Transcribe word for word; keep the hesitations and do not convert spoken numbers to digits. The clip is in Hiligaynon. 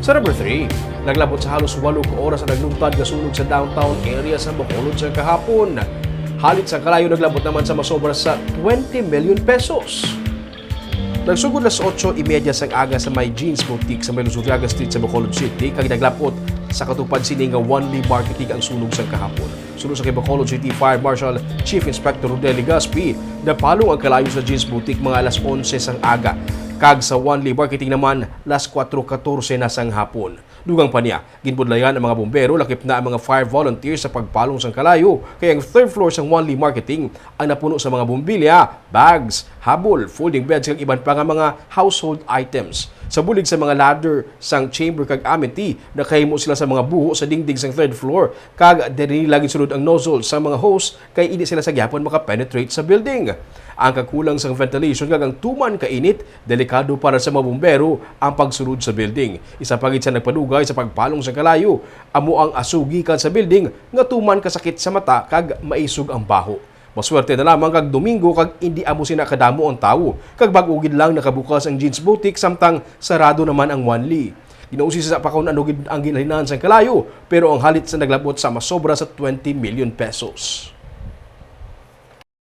Sa number three, naglabot sa halos walo ka oras ang nagluntad nga sunog sa downtown area sa Bacolod sa kahapon. Halit sa kalayo, naglabot naman sa masobra sa twenty million pesos. Nagsugod las otso y media sang aga sa may Jeans Boutique sa may Luzuriaga Street sa Bacolod City, kag naglapot sa katupad sini nga One Lee Marketing ang sunog sang kahapon. Suno sa kay Bacolod City Fire Marshal Chief Inspector Rodel Legaspi, napalong ang kalayo sa Jeans Boutique mga alas onse sang aga, kag sa One Lee Marketing naman las kuwatro katorse na sang hapon. Dugang pa niya, ginbudlayan ang mga bombero, lakip na ang mga fire volunteers sa pagpalong sang kalayo, kay ang third floor sang One Lee Marketing ang napuno sa mga bombilya, bags, habol, folding beds, kag iban pa nga mga household items. Sa bulig sa mga ladder sang chamber kag amity, nakahimo sila sa mga buho sa dingding sang third floor, kag diri nila ginsulod ang nozzle sa mga hose, kay indi sila sa gihapon makapenetrate sa building. Ang kakulang sang ventilation kag ang tuman ka init, delikado para sa mga bombero ang pagsulod sa building. Isa pa gid sa nagpadugay sa pagpalong sa kalayo amo ang aso gikan sa building nga tuman kasakit sa mata kag maisog ang baho. Maswerte na lamang kag Domingo kag indi amo sina kadamo ang tawo, kag bag-o gid lang nakabukas ang Jeans Boutique, samtang sarado naman ang One Lee. Ginausisa pa kon ano gid ang ginhalinan sang kalayo, pero ang halit sa naglabot sa masobra sa twenty million pesos.